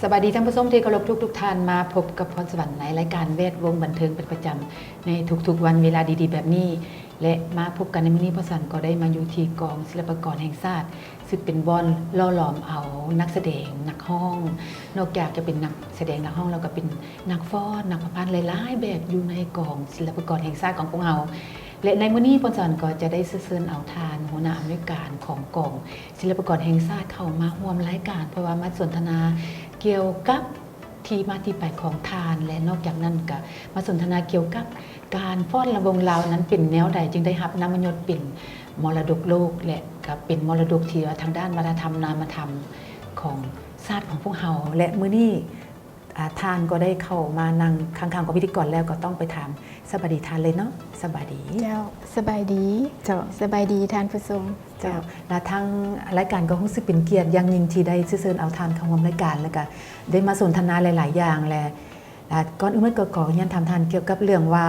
ສະບາຍດີທ່ານຜູ້ຊົມທີ່ເຄົາລົບທຸກໆທ່ານ, ມາພົບກັບພອນສະຫວັນໃນລາຍການແວດວົງບັນເທີງເປັນປະຈຳໃນທຸກໆວັນເວລາດີໆແບບນີ້ ແລະ ມາພົບກັນໃນມື້ນີ້ ພອນສະຫວັນກໍໄດ້ມາຢູ່ທີ່ກອງສິລະປາກອນແຫ່ງຊາດ ຊຶ່ງເປັນບ່ອນຫຼໍ່ຫຼອມເອົານັກສະແດງ, ນັກຮ້ອງ, ນອກຈາກຈະເປັນນັກສະແດງ, ນັກຮ້ອງແລ້ວກໍເປັນນັກຟ້ອນ, ນັກປະພັນຫຼາຍໆແບບຢູ່ໃນກອງສິລະປາກອນແຫ່ງຊາດຂອງພວກເຮົາ ແລະ ໃນມື້ນີ້ພອນສະຫວັນກໍຈະໄດ້ເຊີນເອົາທ່ານຫົວໜ້າອຳນວຍການຂອງກອງ ສິລະປາກອນແຫ່ງຊາດເຂົ້າມາຮ່ວມລາຍການ ເພື່ອວ່າມາສົນທະນາກ່ຽວກັບທີ່ມາທີ່ໄປຂອງທ່ານ ແລະ ນອກຈາກນັ້ນກະມາສົນທະນາກ່ຽວກັບການຟ້ອນລຳວົງລາວນັ້ນເປັນແນວໃດ ຈຶ່ງໄດ້ຮັບນາມມະຍົດເປັນມໍລະດົກໂລກ ແລະ ກະເປັນມໍລະດົກທີ່ວ່າທາງດ້ານວັດທະນະທຳນາມະທຳຂອງຊາດຂອງພວກເຮົາ ແລະ ມື້ນີ້ ອາ ທ່ານກໍໄດ້ເຂົ້າມານັ່ງຂ້າງໆກັບພິທີກອນແລ້ວ ກໍຕ້ອງໄປຖາມ ສະບາຍດີທ່ານເລີຍເນາະ. ສະບາຍດີ. ເຈົ້າ ສະບາຍດີ. ເຈົ້າ ສະບາຍດີທ່ານຜູ້ຊົມ. ເຈົ້າ ເຈົ້າ ລະທາງລາຍການກໍຮູ້ສຶກເປັນກຽດຢ່າງຍິ່ງທີ່ໄດ້ເຊີນເອົາທ່ານເຂົ້າຮ່ວມລາຍການ ແລ້ວກະໄດ້ມາສົນທະນາຫຼາຍໆຢ່າງ ແລະ ອາ ກ່ອນອື່ນໝົດກໍຂໍຮຽນຖາມທ່ານກ່ຽວກັບເລື່ອງວ່າ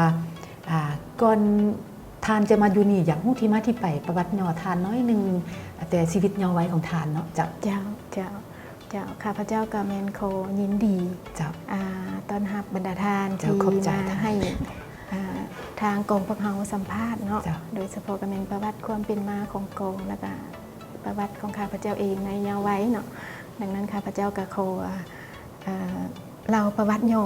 ອາ ກ່ອນ ທ່ານຈະມາຢູ່ນີ້ ຢາກຮູ້ທີ່ມາທີ່ໄປ ປະຫວັດຫຍໍ້ທ່ານໜ້ອຍໜຶ່ງ ແຕ່ຊີວິດເຍົາວໄວຂອງທ່ານເນາະ. ເຈົ້າ ເຈົ້າ ເຈົ້າ ເຈົ້າ ຂ້າພະເຈົ້າກໍແມ່ນຂໍຍິນດີ ເຈົ້າ ອາ ຕ້ອນຮັບບັນດາທ່ານ ເຈົ້າ ທີ່ ຂອບໃຈ ມາໃຫ້ ອາ ທາງກອງພວກເຮົາສຳພາດເນາະ. ເຈົ້າ ໂດຍສະເພາະກໍແມ່ນປະຫວັດຄວາມເປັນມາຂອງກອງ ແລ້ວກໍປະຫວັດຂອງຂ້າພະເຈົ້າເອງໃນເຍົາວໄວເນາະ. ດັ່ງນັ້ນຂ້າພະເຈົ້າກໍຂໍ ອາ ເລົ່າປະຫວັດຫຍໍ້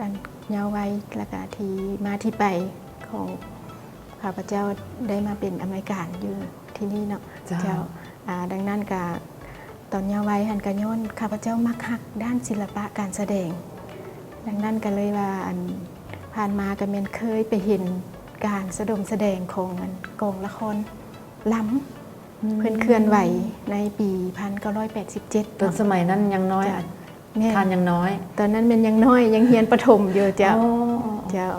ອັນເຍົາໄວ ແລ້ວກະທີ່ມາທີ່ໄປຂອງຂ້າພະເຈົ້າໄດ້ມາເປັນອຳນວຍການຢູ່ທີ່ນີ້ເນາະ. ເຈົ້າ ເຈົ້າ ອາ ດັ່ງນັ້ນກະຕອນເຍົາໄວຫັ້ນກະຍ້ອນຂ້າພະເຈົ້າມັກຮັກດ້ານສິລະປະການສະແດງ ດັ່ງນັ້ນກະເລີຍວ່າ ອັນ ຜ່ານມາກະແມ່ນເຄີຍໄປເຫັນການສະດົມສະແດງຂອງ ອັນ ກອງລະຄອນລຳ ອືມ ເພິ່ນເຄື່ອນໄຫວໃນປີພັນເກົ້າຮ້ອຍແປດສິບເຈັດ ຕອນສະໄໝນັ້ນຍັງນ້ອຍ. ເຈົ້າ ແມ່ນ ທ່ານຍັງນ້ອຍ ຕອນນັ້ນແມ່ນຍັງນ້ອຍ ຍັງຮຽນປະຖົມຢູ່. ເຈົ້າ ເຈົ້າ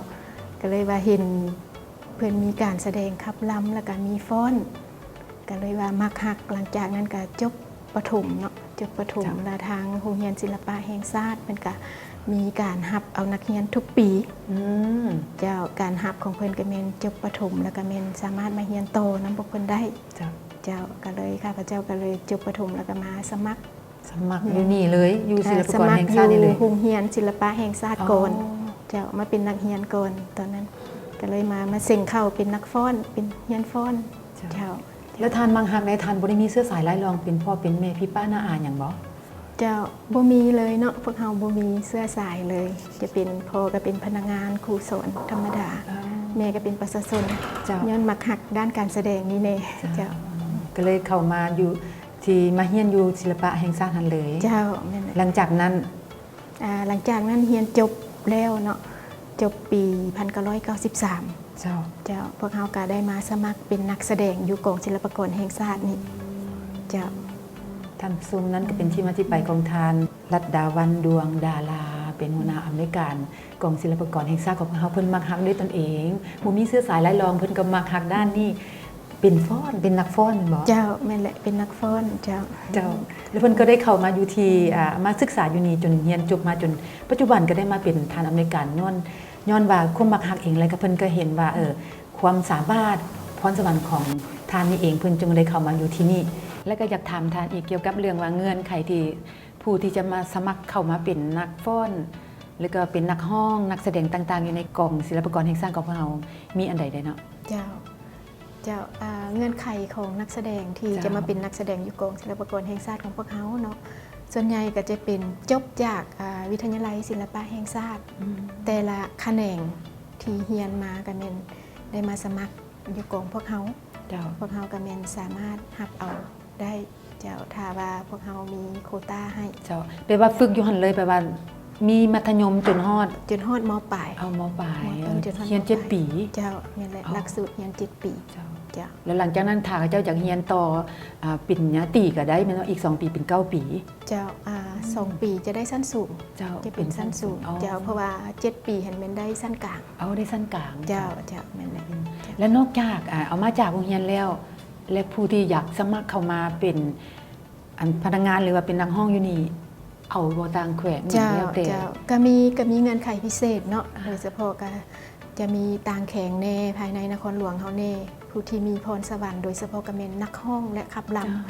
ກໍເລີຍວ່າເຫັນເພິ່ນມີການສະແດງຂັບລຳ ແລ້ວກໍມີຟ້ອນ ກໍເລີຍວ່າມັກຮັກ. ຫຼັງຈາກນັ້ນກໍຈົບປະຖົມເນາະ ຈົບປະຖົມ ເຈົ້າ ແລ້ວທາງໂຮງຮຽນສິລະປະແຫ່ງຊາດເພິ່ນກໍມີການຮັບເອົານັກຮຽນທຸກປີ. ອືມ ເຈົ້າ ການຮັບຂອງເພິ່ນກໍແມ່ນຈົບປະຖົມ ແລ້ວກໍແມ່ນສາມາດມາຮຽນຕໍ່ນຳພວກເພິ່ນໄດ້. ເຈົ້າ ເຈົ້າ ກໍເລີຍ ຂ້າພະເຈົ້າກໍເລີຍຈົບປະຖົມ ແລ້ວກໍມາສະໝັກ ສະໝັກ ແມ່ນ ຢູ່ນີ້ເລີຍ ຢູ່ ເອີ ສິລະປະກອນແຫ່ງຊາດນີ້ເລີຍ ສະໝັກຢູ່ໂຮງຮຽນສິລະປະແຫ່ງຊາດກ່ອນ. ອໍ ເຈົ້າ ມາເປັນນັກຮຽນກ່ອນຕອນນັ້ນ ກໍເລີຍມາ ມາເສັງເຂົ້າເປັນນັກຟ້ອນ ເປັນຮຽນຟ້ອນ. ເຈົ້າ ເຈົ້າ ແລ້ວທ່ານມັກຮັກໃດ ທ່ານບໍ່ໄດ້ມີເຊື້ອສາຍລາຍລອງ ເປັນພໍ່ເປັນແມ່ ພີ່ປ້ານ້າອາຫຍັງບໍ່? ເຈົ້າ ບໍ່ມີເລີຍເນາະ ພວກເຮົາບໍ່ມີເຊື້ອສາຍເລີຍ ຈະເປັນພໍ່ກໍເປັນພະນັກງານຄູສອນທຳມະດາ ເອີ ແມ່ກໍເປັນປະຊາຊົນ. ເຈົ້າ ຍ້ອນມັກຮັກດ້ານການສະແດງນີ້ແນ່. ເຈົ້າ ເຈົ້າ ກໍເລີຍເຂົ້າມາຢູ່ ທີ່ມາຮຽນຢູ່ສິລະປະແຫ່ງຊາດຫັ້ນເລີຍ. ເຈົ້າ ແມ່ນແຫຼະ. ຫຼັງຈາກນັ້ນ? ອ່າ ຫຼັງຈາກນັ້ນຮຽນຈົບແລ້ວເນາະ ຈົບປີພັນເກົ້າຮ້ອຍເກົ້າສິບສາມ. ເຈົ້າ ເຈົ້າ ພວກເຮົາກໍໄດ້ມາສະໝັກເປັນນັກສະແດງຢູ່ກອງສິລະປາກອນແຫ່ງຊາດນີ້. ເຈົ້າ ທ່ານຜູ້ຊົມ ນັ້ນກໍເປັນທີ່ມາທີ່ໄປຂອງທ່ານ ລັດດາວັນ ດວງດາລາ ເປັນຫົວໜ້າອຳນວຍການກອງສິລະປາກອນແຫ່ງຊາດຂອງພວກເຮົາ. ເພິ່ນມັກຮັກດ້ວຍຕົນເອງ ບໍ່ມີເຊື້ອສາຍລາຍລອງ ເພິ່ນກໍມັກຮັກດ້ານນີ້ ເປັນຟ້ອນ ເປັນນັກຟ້ອນແມ່ນບໍ່? ເຈົ້າ ແມ່ນແຫຼະ ເປັນນັກຟ້ອນ. ເຈົ້າ ເຈົ້າ ແລ້ວເພິ່ນກໍໄດ້ເຂົ້າມາຢູ່ທີ່ ອ່າ ມາສຶກສາຢູ່ນີ້ຈົນຮຽນຈົບມາ ຈົນປັດຈຸບັນກໍໄດ້ມາເປັນທ່ານອຳນວຍການ ຍ້ອນ ຍ້ອນວ່າຄວາມມັກຮັກເອງ ແລ້ວກໍເພິ່ນກໍເຫັນວ່າ ເອີ ຄວາມສາມາດ ພອນສະຫວັນຂອງທ່ານນີ້ເອງ ເພິ່ນຈຶ່ງໄດ້ເຂົ້າມາຢູ່ທີ່ນີ້. ແລ້ວກໍຢາກຖາມທ່ານອີກກ່ຽວກັບເລື່ອງວ່າເງື່ອນໄຂທີ່ ຜູ້ທີ່ຈະມາສະໝັກເຂົ້າມາເປັນນັກຟ້ອນ ແລ້ວກໍເປັນນັກຮ້ອງ ນັກສະແດງຕ່າງໆ ຢູ່ໃນກອງສິລະປາກອນແຫ່ງຊາດຂອງພວກເຮົາ ມີອັນໃດແດ່ເນາະ? ເຈົ້າ ເຈົ້າ ເອີ ເງື່ອນໄຂຂອງນັກສະແດງທີ່ ເຈົ້າ ຈະມາເປັນນັກສະແດງຢູ່ກອງສິລະປາກອນແຫ່ງຊາດຂອງພວກເຮົາເນາະ ສ່ວນໃຫຍ່ກໍຈະເປັນຈົບຈາກ ອາ ວິທະຍາໄລສິລະປະແຫ່ງຊາດ ອືມ ແຕ່ລະຂະແໜງທີ່ຮຽນມາກໍແມ່ນໄດ້ມາສະໝັກຢູ່ກອງພວກເຮົາ. ເຈົ້າ ພວກເຮົາກໍແມ່ນສາມາດຮັບເອົາໄດ້ ເຈົ້າ ຖ້າວ່າພວກເຮົາມີໂຄຕ້າໃຫ້. ເຈົ້າ ແປວ່າຝຶກຢູ່ຫັ້ນເລີຍ ແປວ່າມີມັດທະຍົມຈົນຮອດ ຈົນຮອດ ມ.ປາຍ. ເອົາ ມ.ປາຍ ມ.ຕົ້ນ ເອີ ຈົນຮອດ ຮຽນເຈັດ ມ.ປາຍ ປີ. ເຈົ້າ ແມ່ນແຫຼະ ອໍ ຫຼັກສູດຮຽນເຈັດປີ. ເຈົ້າ ເຈົ້າ ແລ້ວຫຼັງຈາກນັ້ນ ຖ້າເຂົາເຈົ້າຢາກຮຽນຕໍ່ ອາ ປະລິນຍາຕີກໍໄດ້ແມ່ນບໍ່? ອີກສອງປີເປັນເກົ້າປີ. ເຈົ້າ ອາ ອືມ ສອງປີຈະໄດ້ຊັ້ນສູງ. ເຈົ້າ ຈະເປັນຊັ້ນສູງ. ອໍ ເຈົ້າ ເພາະວ່າເຈັດປີຫັ້ນແມ່ນໄດ້ຊັ້ນກາງ. ເອົາ ໄດ້ຊັ້ນກາງ. ເຈົ້າ ເຈົ້າ ເຈົ້າ ແມ່ນແຫຼະ. ອືມ ເຈົ້າ ແລ້ວນອກຈາກ ອາ ເອົາມາຈາກໂຮງຮຽນແລ້ວ ແລະ ຜູ້ທີ່ຢາກສະໝັກເຂົ້າມາເປັນ ອັນ ພະນັກງານ ຫຼືວ່າເປັນນັກຮ້ອງຢູ່ນີ້ ເອົາບໍ່ຕ່າງແຂວງ ແລ້ວແຕ່? ເຈົ້າ ເຈົ້າ ກໍມີ ກໍມີເງື່ອນໄຂພິເສດເນາະ ອ່າ ໂດຍສະເພາະກໍຈະມີຕ່າງແຂວງແດ່ ພາຍໃນນະຄອນຫຼວງເຮົາແດ່ ຜູ້ທີ່ມີພອນສະຫວັນ ໂດຍສະເພາະກໍແມ່ນນັກຮ້ອງ ແລະ ຂັບລຳ ເຈົ້າ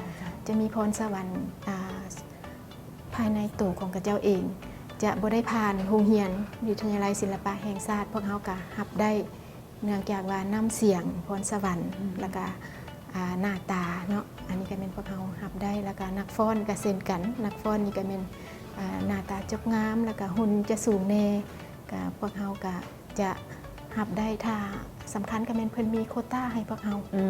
ເຈົ້າ ຈະມີພອນສະຫວັນ ອ່າ ພາຍໃນໂຕຂອງເຂົາເຈົ້າເອງ ຈະບໍ່ໄດ້ຜ່ານໂຮງຮຽນວິທະຍາໄລສິລະປະແຫ່ງຊາດ, ພວກເຮົາກະຮັບໄດ້ ເນື່ອງຈາກວ່ານ້ຳສຽງ, ພອນສະຫວັນ ອືມ ແລ້ວກະ ອ່າ ໜ້າຕາເນາະ, ອັນນີ້ກະແມ່ນພວກເຮົາຮັບໄດ້. ແລ້ວກະນັກຟ້ອນກະເຊັ່ນກັນ, ນັກຟ້ອນນີ້ກະແມ່ນ ອ່າ ໜ້າຕາຈົບງາມ ແລ້ວກະຫຸ່ນຈະສູງແດ່, ກະພວກເຮົາກະ ຈະຮັບໄດ້ ຖ້າສຳຄັນກະແມ່ນເພິ່ນມີໂຄຕ້າໃຫ້ພວກເຮົາ. ອື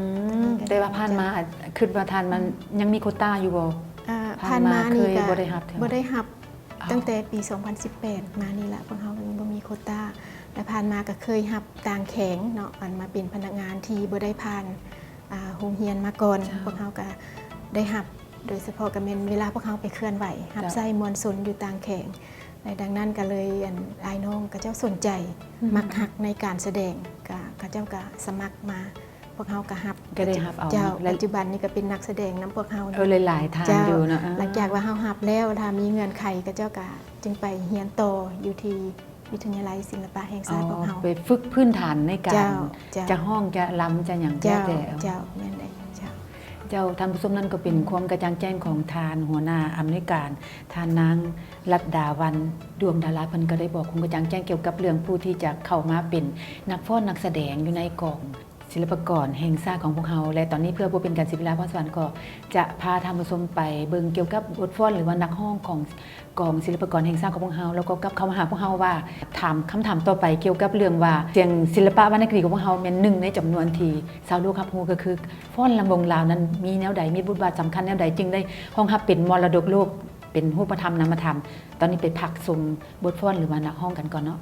ມ ແຕ່ວ່າຜ່ານມາ ຈະ ຄິດວ່າທ່ານມັນ ອືມ ຍັງມີໂຄຕ້າຢູ່ບໍ່? ອ່າ ຜ່ານມານີ້ກະ ຜ່ານມາເຄີຍບໍ່ໄດ້ຮັບເທື່ອ? ບໍ່ໄດ້ຮັບ. ອໍ ຕັ້ງແຕ່ປີສອງພັນສິບແປດມານີ້ລະ ພວກເຮົາຍັງບໍ່ມີໂຄຕ້າ. ແລະ ຜ່ານມາກະເຄີຍຮັບຕ່າງແຂວງເນາະ ອັນມາເປັນພະນັກງານທີ່ບໍ່ໄດ້ຜ່ານ ອ່າ ໂຮງຮຽນມາກ່ອນ. ເຈົ້າ ພວກເຮົາກະໄດ້ຮັບ ໂດຍສະເພາະກະແມ່ນເວລາພວກເຮົາໄປເຄື່ອນໄຫວ ເຈົ້າ ຮັບໃຊ້ມວນຊົນຢູ່ຕ່າງແຂວງ ແລະ ດັ່ງນັ້ນກະເລີຍ ອັນ ອ້າຍນ້ອງເຂົາເຈົ້າສົນໃຈ ອືມ ມັກຮັກໃນການສະແດງ ກະ ເຂົາເຈົ້າກະສະໝັກມາ ພວກເຮົາກະຮັບ ກະໄດ້ຮັບເອົາ. ເຈົ້າ ແລະ ປັດຈຸບັນນີ້ກະເປັນນັກສະແດງນຳພວກເຮົາ ເອີ ຫຼາຍໆທ່ານ ເຈົ້າ ຢູ່ເນາະ. ອ່າ ຫຼັງຈາກວ່າເຮົາຮັບແລ້ວ ຖ້າມີເງື່ອນໄຂ ເຂົາເຈົ້າກະຈຶ່ງໄປຮຽນຕໍ່ຢູ່ທີ່ ວິທະຍາໄລສິລະປະແຫ່ງຊາດ ອໍ ພວກເຮົາ ໄປຝຶກພື້ນຖານໃນການ ເຈົ້າ ເຈົ້າ ຈະຮ້ອງ ຈະລຳ ຈະຫຍັງ ເຈົ້າ ແລ້ວແຕ່. ເຈົ້າ ແມ່ນແລ້ວ ເຈົ້າ. ເຈົ້າ ທ່ານຜູ້ຊົມ, ນັ້ນກໍເປັນຄວາມກະຈ່າງແຈ້ງຂອງທ່ານຫົວໜ້າອຳນວຍການ ທ່ານນາງ ລັດດາວັນ ດວງດາລາ. ເພິ່ນກໍໄດ້ບອກຄວາມກະຈ່າງແຈ້ງກ່ຽວກັບເລື່ອງຜູ້ທີ່ຈະເຂົ້າມາເປັນນັກຟ້ອນນັກສະແດງຢູ່ໃນກອງ ສິລະປະກອນແຫ່ງຊາດຂອງພວກເຮົາ ແລະ ຕອນນີ້ເພື່ອບໍ່ເປັນການເສຍເວລາ, ພອນສະຫວັນກໍຈະພາທ່ານຜູ້ຊົມໄປເບິ່ງກ່ຽວກັບບົດຟ້ອນ ຫຼືວ່ານັກຮ້ອງຂອງກອງສິລະປະກອນແຫ່ງຊາດຂອງພວກເຮົາ ແລ້ວກໍກັບເຂົ້າມາຫາພວກເຮົາວ່າ ຖາມຄຳຖາມຕໍ່ໄປກ່ຽວກັບເລື່ອງວ່າ ສຽງສິລະປະວັນນະຄະດີຂອງພວກເຮົາແມ່ນໜຶ່ງໃນຈຳນວນທີ່ຊາວໂລກຮັບຮູ້ ກໍຄືຟ້ອນລຳວົງລາວນັ້ນມີແນວໃດ, ມີບົດບາດສຳຄັນແນວໃດ ຈຶ່ງໄດ້ຮອງຮັບເປັນມໍລະດົກໂລກ ເປັນຮູບປະທຳນາມະທຳ. ຕອນນີ້ໄປພັກຊົມບົດຟ້ອນ ຫຼືວ່ານັກຮ້ອງກັນກ່ອນເນາະ.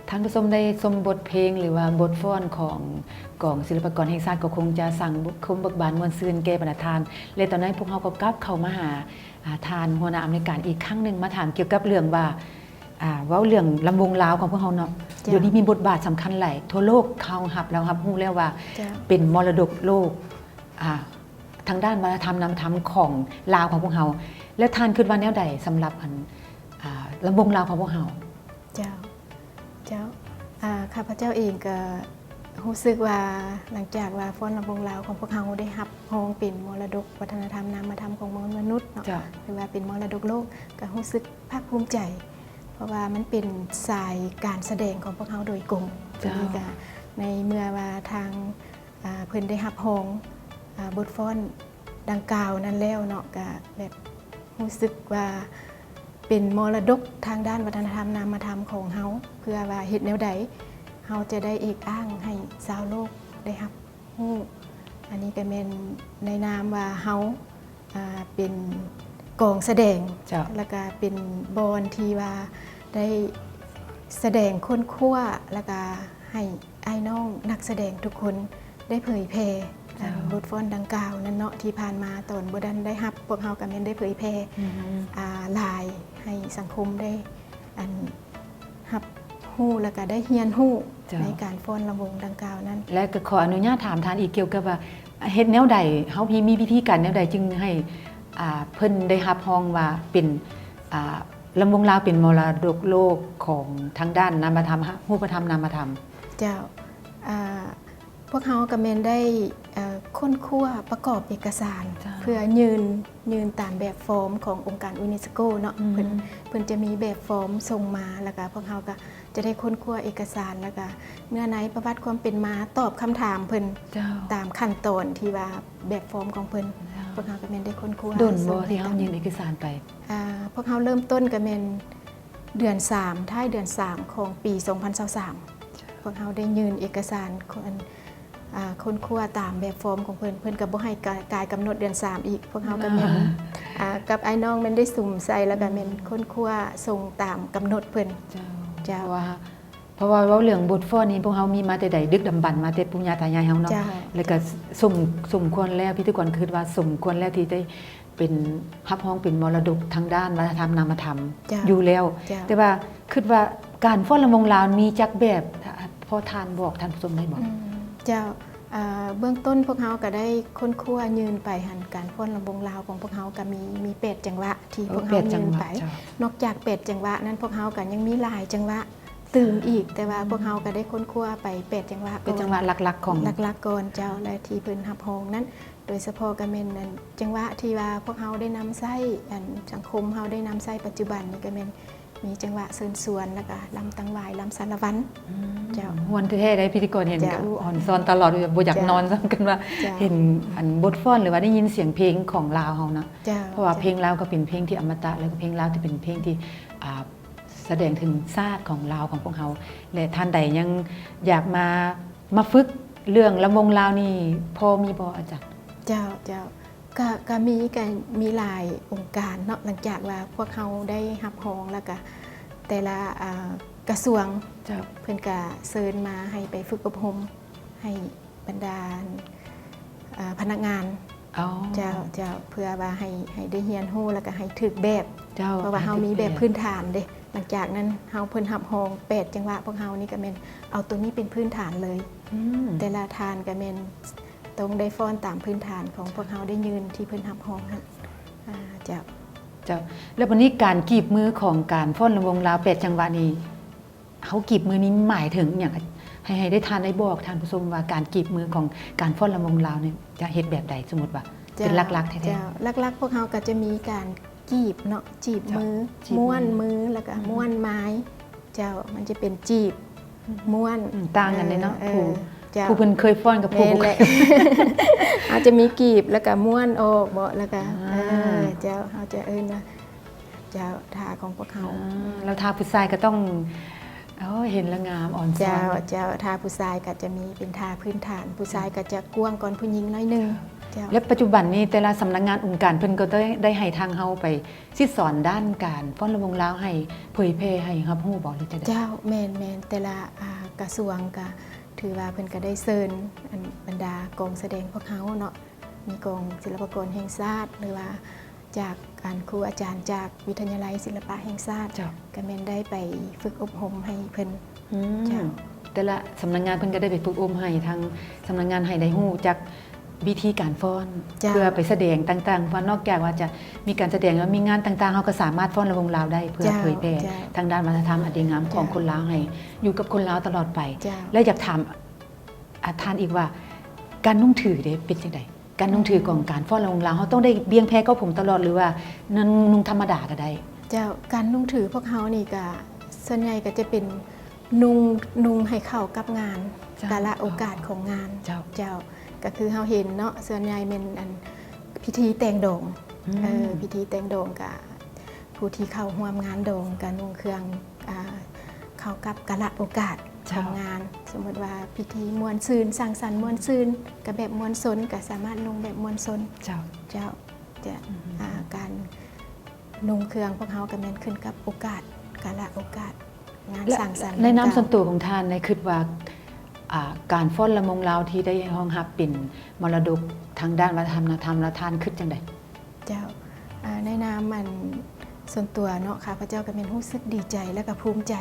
ທ່ານຜູ້ຊົມໄດ້ຊົມບົດເພງ ຫຼືວ່າບົດຟ້ອນຂອງກອງສິລະປາກອນແຫ່ງຊາດ ກໍຄົງຈະສ້າງຄວາມເບີກບານມ່ວນຊື່ນແກ່ບັນດາທ່ານ ແລະ ຕອນນີ້ພວກເຮົາກໍກັບເຂົ້າມາຫາ ອາ ທ່ານຫົວໜ້າອຳນວຍການອີກຄັ້ງໜຶ່ງ ມາຖາມກ່ຽວກັບເລື່ອງວ່າ ອາ ເວົ້າເລື່ອງລຳວົງລາວຂອງພວກເຮົາເນາະ ເຈົ້າ ດຽວນີ້ມີບົດບາດສຳຄັນຫຼາຍ ທົ່ວໂລກເຮົາຮັບແລ້ວຮັບຮູ້ແລ້ວວ່າ ເຈົ້າ ເປັນມໍລະດົກໂລກ ອາ ທາງດ້ານວັດທະນະທຳນາມະທຳຂອງລາວຂອງພວກເຮົາ ແລະ ທ່ານຄິດວ່າແນວໃດສຳລັບ ອັນ ອາ ລຳວົງລາວຂອງພວກເຮົາ? ເຈົ້າ ເຈົ້າ ອາ ຂ້າພະເຈົ້າເອງກໍຮູ້ສຶກວ່າ ຫຼັງຈາກວ່າຟ້ອນລຳວົງລາວຂອງພວກເຮົາໄດ້ຮັບຮອງເປັນມໍລະດົກວັດທະນະທຳນາມະທຳຂອງມວນມະນຸດເນາະ ເຈົ້າ ຫຼືວ່າເປັນມໍລະດົກໂລກ ກໍຮູ້ສຶກພາກພູມໃຈ ເພາະວ່າມັນເປັນສາຍການສະແດງຂອງພວກເຮົາໂດຍກົງ ເຈົ້າ ຕົວນີ້ກໍໃນເມື່ອວ່າທາງ ອາ ເພິ່ນໄດ້ຮັບຮອງ ອາ ບົດຟ້ອນດັ່ງກ່າວນັ້ນແລ້ວເນາະ ກະແບບຮູ້ສຶກວ່າເປັນມໍລະດົກທາງດ້ານວັດທະນະທຳນາມະທຳຂອງເຮົາ ເພື່ອວ່າເຮັດແນວໃດເຮົາຈະໄດ້ເອກອ້າງໃຫ້ຊາວໂລກໄດ້ຮັບຮູ້ ອັນນີ້ກະແມ່ນໃນນາມວ່າເຮົາ ອາ ເປັນກອງສະແດງ ເຈົ້າ ແລ້ວກະເປັນບ່ອນທີ່ວ່າໄດ້ສະແດງຄົ້ນຄວ້າ ແລ້ວກະໃຫ້ອ້າຍນ້ອງນັກສະແດງທຸກຄົນໄດ້ເຜີຍແຜ່ ເຈົ້າ ອັນບົດຟ້ອນດັ່ງກ່າວນັ້ນເນາະ ທີ່ຜ່ານມາຕອນບໍ່ທັນໄດ້ຮັບ ພວກເຮົາກະແມ່ນໄດ້ເຜີຍແຜ່ ອືມ ອາ ຫຼາຍໃຫ້ສັງຄົມໄດ້ ອັນ ຮັບຮູ້ ແລ້ວກະໄດ້ຮຽນຮູ້ ເຈົ້າ ໃນການຟ້ອນລຳວົງດັ່ງກ່າວນັ້ນ ແລະ ກໍຂໍອະນຸຍາດຖາມທ່ານອີກກ່ຽວກັບວ່າ ເຮັດແນວໃດ ເຮົາມີ ມີວິທີການແນວໃດຈຶ່ງໃຫ້ ອາ ເພິ່ນໄດ້ຮັບຮອງວ່າເປັນ ອາ ລຳວົງລາວເປັນມໍລະດົກໂລກຂອງທາງດ້ານນາມະທຳ ຮູບປະທຳນາມະທຳ? ເຈົ້າ ອາ ພວກເຮົາກໍແມ່ນໄດ້ ເອີ ຄົ້ນຄວ້າປະກອບເອກະສານ ເຈົ້າ ເພື່ອຍື່ນ ຍື່ນຕາມແບບຟອມຂອງອົງການຢູເນສໂກເນາະ ອືມ ເພິ່ນ ເພິ່ນຈະມີແບບຟອມສົ່ງມາ ແລ້ວກະພວກເຮົາກໍຈະໄດ້ຄົ້ນຄວ້າເອກະສານ ແລ້ວກະເນື້ອໃນປະຫວັດຄວາມເປັນມາ ຕອບຄຳຖາມເພິ່ນ ເຈົ້າ ຕາມຂັ້ນຕອນທີ່ວ່າແບບຟອມຂອງເພິ່ນ ເຈົ້າ ພວກເຮົາກໍແມ່ນໄດ້ຄົ້ນຄວ້າ ດົນບໍ່ທີ່ເຮົາຍື່ນເອກະສານໄປ? ອາ ພວກເຮົາເລີ່ມຕົ້ນກໍແມ່ນເດືອນສາມ ທ້າຍເດືອນສາມຂອງປີສອງພັນຊາວສາມ ພວກເຮົາໄດ້ຍື່ນເອກະສານ ອາ ຄົ້ນຄວ້າຕາມແບບຟອມຂອງເພິ່ນ ເພິ່ນກໍບໍ່ໃຫ້ກາຍ ກາຍກຳນົດເດືອນສາມອີກ ພວກເຮົາກໍແມ່ນ ອາ ອາ ກັບອ້າຍນ້ອງແມ່ນໄດ້ສຸມໃສ່ ແລ້ວກໍແມ່ນ ອືມ ຄົ້ນຄວ້າສົ່ງຕາມກຳນົດເພິ່ນ ເຈົ້າ ເຈົ້າ ເພາະວ່າ ເພາະວ່າເວົ້າເລື່ອງບົດຟ້ອນນີ້ ພວກເຮົາມີມາແຕ່ໃດ ດຶກດຳບັນມາແຕ່ປູ່ຍ່າຕາຍາຍເຮົາເນາະ ເຈົ້າ ແລ້ວກໍ ເຈົ້າ ສົມ ສົມຄວນແລ້ວ ພິທີກອນຄິດວ່າສົມຄວນແລ້ວທີ່ໄດ້ ເປັນ ຮັບຮອງເປັນມໍລະດົກທາງດ້ານວັດທະນະທຳນາມະທຳ ເຈົ້າ ຢູ່ແລ້ວ ເຈົ້າ ແຕ່ວ່າຄິດວ່າການຟ້ອນລຳວົງລາວມີຈັກແບບ ພໍທ່ານບອກທ່ານຜູ້ຊົມໄດ້ບໍ່? ອືມ ເຈົ້າ ເອີ ເບື້ອງຕົ້ນພວກເຮົາກໍໄດ້ຄົ້ນຄວ້າຍື່ນໄປຫັ້ນ ການຟ້ອນລຳວົງລາວຂອງພວກເຮົາກໍມີ ມີແປດຈັງຫວະທີ່ ເອີ ພວກເຮົາຍື່ນໄປ ເຈົ້າ ນອກຈາກແປດຈັງຫວະນັ້ນ ພວກເຮົາກໍຍັງມີຫຼາຍຈັງຫວະຕື່ມອີກ ແຕ່ວ່າພວກເຮົາກໍໄດ້ຄົ້ນຄວ້າໄປແປດຈັງຫວະ ເປັນຈັງຫວະຫຼັກໆຂອງ ຫຼັກໆກ່ອນ ເຈົ້າ ແລະ ທີ່ເພິ່ນຮັບຮອງນັ້ນ ໂດຍສະເພາະກໍແມ່ນ ອັນ ຈັງຫວະທີ່ວ່າພວກເຮົາໄດ້ນຳໃຊ້ ອັນ ສັງຄົມເຮົາໄດ້ນຳໃຊ້ປັດຈຸບັນນີ້ກໍແມ່ນ ມີຈັງຫວະເຊີນຊວນ ແລ້ວກໍລຳຕັງຫວາຍ ລຳສາລະວັນ ອືມ ເຈົ້າ ມ່ວນແທ້ໆ ໄດ້ພິທີກອນເຫັນ ເຈົ້າ ກໍອອນຊອນຕະຫຼອດ ບໍ່ຢາກນອນ ເຈົ້າ ຊ້ຳກັນວ່າ ເຈົ້າ ເຫັນ ອັນ ບົດຟ້ອນ ຫຼືວ່າໄດ້ຍິນສຽງເພງຂອງລາວເຮົານະ ເຈົ້າ ເພາະວ່າ ເຈົ້າ ເພງລາວກໍເປັນເພງທີ່ອະມະຕະ ແລ້ວກໍເພງລາວທີ່ເປັນເພງທີ່ ອ່າ ສະແດງເຖິງຊາດຂອງລາວຂອງພວກເຮົາ ແລະ ທ່ານໃດຍັງຢາກມາ ມາຝຶກເລື່ອງລຳວົງລາວນີ້ ພໍມີບໍ່ອາຈານ? ເຈົ້າ ເຈົ້າ ກະ ກະມີ ກະມີຫຼາຍອົງການເນາະ ຫຼັງຈາກວ່າພວກເຮົາໄດ້ຮັບຮອງ ແລ້ວກະແຕ່ລະ ອາ ກະຊວງ ເຈົ້າ ເພິ່ນກະເຊີນມາໃຫ້ໄປຝຶກອົບຮົມ ໃຫ້ບັນດາ ອາ ພະນັກງານ ເຈົ້າ ເຈົ້າ ເພື່ອວ່າໃຫ້ ໃຫ້ໄດ້ຮຽນຮູ້ ແລ້ວກະໃຫ້ຖືກແບບ ເຈົ້າ ເພາະວ່າເຮົາມີແບບພື້ນຖານເດ້ ຫຼັງຈາກນັ້ນເຮົາ ເພິ່ນຮັບຮອງແປດຈັງຫວະ ພວກເຮົານີ້ກະແມ່ນເອົາໂຕນີ້ເປັນພື້ນຖານເລີຍ ອືມ ແຕ່ລະທ່ານກະແມ່ນ ຕ້ອງໄດ້ຟ້ອນຕາມພື້ນຖານຂອງພວກເຮົາໄດ້ຍື່ນທີ່ເພິ່ນຮັບຮອງຫັ້ນ ອາ ເຈົ້າ ເຈົ້າ ແລ້ວບັດນີ້ການກີບມືຂອງການຟ້ອນລຳວົງລາວແປດຈັງຫວະນີ້ ເຮົາກີບມືນີ້ໝາຍເຖິງຫຍັງ? ໃຫ້ ໃຫ້ໄດ້ ທ່ານໄດ້ບອກທ່ານຜູ້ຊົມວ່າການກີບມືຂອງການຟ້ອນລຳວົງລາວນີ້ຈະເຮັດແບບໃດ? ສົມມຸດວ່າ ເຈົ້າ ເປັນຫຼັກໆແທ້ໆ ເຈົ້າ ຫຼັກໆພວກເຮົາກະຈະມີການ ກີບເນາະ ຈີບມື ເຈົ້າ ຈີບມື ມ້ວນມື ແລ້ວກະ ອືມ ມ້ວນມາຍ ເຈົ້າ ມັນຈະເປັນຈີບ ອືມ ມ້ວນ ອືມ ຕ່າງກັນເດ້ເນາະ ເອີ ຜູ້ ເຈົ້າ ຜູ້ເພິ່ນເຄີຍຟ້ອນກັບຜູ້ ແມ່ນແຫຼະ ບໍ່ເຄີຍ ອາດຈະມີກີບ ແລ້ວກະມ້ວນອອກເບາະ ແລ້ວກະ ອ່າ ເອີ ເຈົ້າ ເຮົາຈະເອີ້ນວ່າ ເຈົ້າ ທ່າຂອງພວກເຮົາ ອ່າ ແລ້ວທ່າຜູ້ຊາຍກໍຕ້ອງ ໂອ້ ເຫັນແລ້ວງາມ ອ່ອນຊອນ ເຈົ້າ ເຈົ້າ ທ່າຜູ້ຊາຍກໍຈະມີເປັນທ່າພື້ນຖານ ຜູ້ຊາຍກໍຈະກວ້າງກ່ອນຜູ້ຍິງໜ້ອຍໜຶ່ງ ເຈົ້າ ແລະ ປັດຈຸບັນນີ້ແຕ່ລະສຳນັກງານອົງການເພິ່ນກໍໄດ້ ໄດ້ໃຫ້ທາງເຮົາໄປສິດສອນດ້ານການຟ້ອນລຳວົງລາວໃຫ້ເຜີຍແຜ່ໃຫ້ຮັບຮູ້ບໍ່ ຫຼືຈັ່ງໃດ? ເຈົ້າ ແມ່ນໆ ແຕ່ລະ ອ່າ ກະຊວງກະຖືວ່າເພິ່ນກະໄດ້ເຊີນ ອັນ ບັນດາກອງສະແດງພວກເຮົາເນາະ ມີກອງສິລະປາກອນແຫ່ງຊາດ ຫຼືວ່າຈາກ ອັນ ຄູອາຈານຈາກວິທະຍາໄລສິລະປະແຫ່ງຊາດ ເຈົ້າ ກະແມ່ນໄດ້ໄປຝຶກອົບຮົມໃຫ້ເພິ່ນ ອືມ ເຈົ້າ ແຕ່ລະສຳນັກງານເພິ່ນກໍໄດ້ໄປຝຶກອົບຮົມໃຫ້ທາງສຳນັກງານໃຫ້ໄດ້ຮູ້ຈັກວິທີການຟ້ອນ ເຈົ້າ ເພື່ອໄປສະແດງຕ່າງໆ ເພາະນອກຈາກວ່າຈະມີການສະແດງແລ້ວ ມີງານຕ່າງໆ ເຮົາກໍສາມາດຟ້ອນລຳວົງລາວໄດ້ ເພື່ອ ເຈົ້າ ເຜີຍແຜ່ ເຈົ້າ ທາງດ້ານວັດທະນະທຳອັນດີງາມຂອງ ເຈົ້າ ຄົນລາວໃຫ້ຢູ່ກັບຄົນລາວຕະຫຼອດໄປ ເຈົ້າ ແລະ ຢາກຖາມ ອາ ທ່ານອີກວ່າ ການນຸ່ງຖືເດ ເປັນຈັ່ງໃດ? ການນຸ່ງຖືຂອງການຟ້ອນລຳວົງລາວ ເຮົາຕ້ອງໄດ້ບ່ຽງແພເກົ້າຜົມຕະຫຼອດ ຫຼືວ່ານຸ່ງ ນຸ່ງທຳມະດາກໍໄດ້? ເຈົ້າ ການນຸ່ງຖືພວກເຮົານີ້ກະ ສ່ວນໃຫຍ່ກໍຈະເປັນນຸ່ງ ນຸ່ງໃຫ້ເຂົ້າກັບງານ ເຈົ້າ ກາລະໂອກາດຂອງງານ ເຈົ້າ ເຈົ້າ ກໍຄືເຮົາເຫັນເນາະ ສ່ວນໃຫຍ່ແມ່ນ ອັນ ພິທີແຕ່ງດອງ ອືມ ເອີ ພິທີແຕ່ງດອງກະ ຜູ້ທີ່ເຂົ້າຮ່ວມງານດອງກະນຸ່ງເຄື່ອງ ອ່າ ເຂົ້າກັບກາລະໂອກາດ ເຈົ້າ ຂອງງານ ສົມມຸດວ່າພິທີມ່ວນຊື່ນ ສັງສັນມ່ວນຊື່ນ ກະແບບມ່ວນຊົນ ກະສາມາດນຸ່ງແບບມ່ວນຊົນ ເຈົ້າ ເຈົ້າ ຈະ ອືມ ອ່າ ການນຸ່ງເຄື່ອງພວກເຮົາກະແມ່ນຂຶ້ນກັບໂອກາດ ກາລະໂອກາດ ງານສັງສັນ ໃນນາມສ່ວນຕົວຂອງທ່ານ ໄດ້ຄິດວ່າ ອ່າ ການຟ້ອນລຳວົງລາວທີ່ໄດ້ຮອງຮັບເປັນມໍລະດົກທາງດ້ານວັດທະນະທຳ ແລ້ວທ່ານຄິດຈັ່ງໃດ? ເຈົ້າ ອ່າ ໃນນາມ ອັນ ສ່ວນຕົວເນາະ ຂ້າພະເຈົ້າກໍແມ່ນຮູ້ສຶກດີໃຈ ແລະ ກໍພູມໃຈ